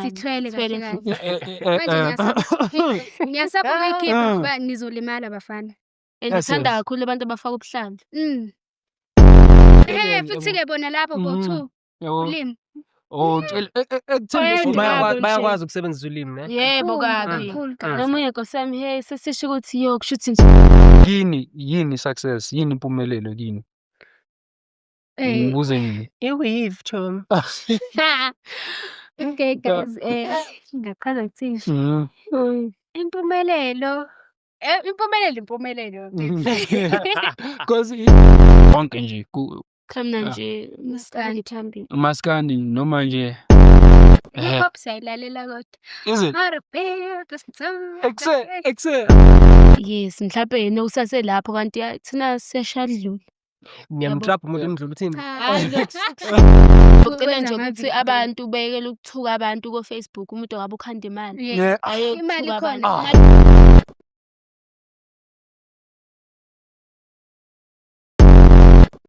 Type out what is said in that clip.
Sithwele kahle kahle. Manje ngiyasaba ukuyikhipha ngoba nizolimala, bafana. And ngithanda kakhulu abantu abafaka ubuhlalo. Futhi-ke bona labo bo-two ulimi. Oh, tshela ekutheni Bayakwazi Bayakwazi ukusebenzisa ulimi, ne? Yebo, kabi. Kakhulu kabi. Nomunye, nkosi yami, hey, sesisho ukuthi yo, kushuthi nje. Kini yini success? Yini impumelelo kini? Ngibuze mina. I-weave, chomi. Okay guys, ngingachaza kuthini? Impumelelo. Impumelelo impumelelo. 'Cause konke nje Cha, mina nje maskandi phambili. Umaskandi noma nje Hip hop siyayilalela kodwa. Is it? Ekse ekse. Yes, mhlawumbe yena usaselapho kanti ya, thina siyashadlula. Niyamtrapha umuntu emdlula uthini? Ucela nje ukuthi abantu beyekele ukuthuka abantu ko-Facebook, umuntu ngabe ukhanda imali. Yeah. Ayeke Imali ukuthuka ikhona. abantu.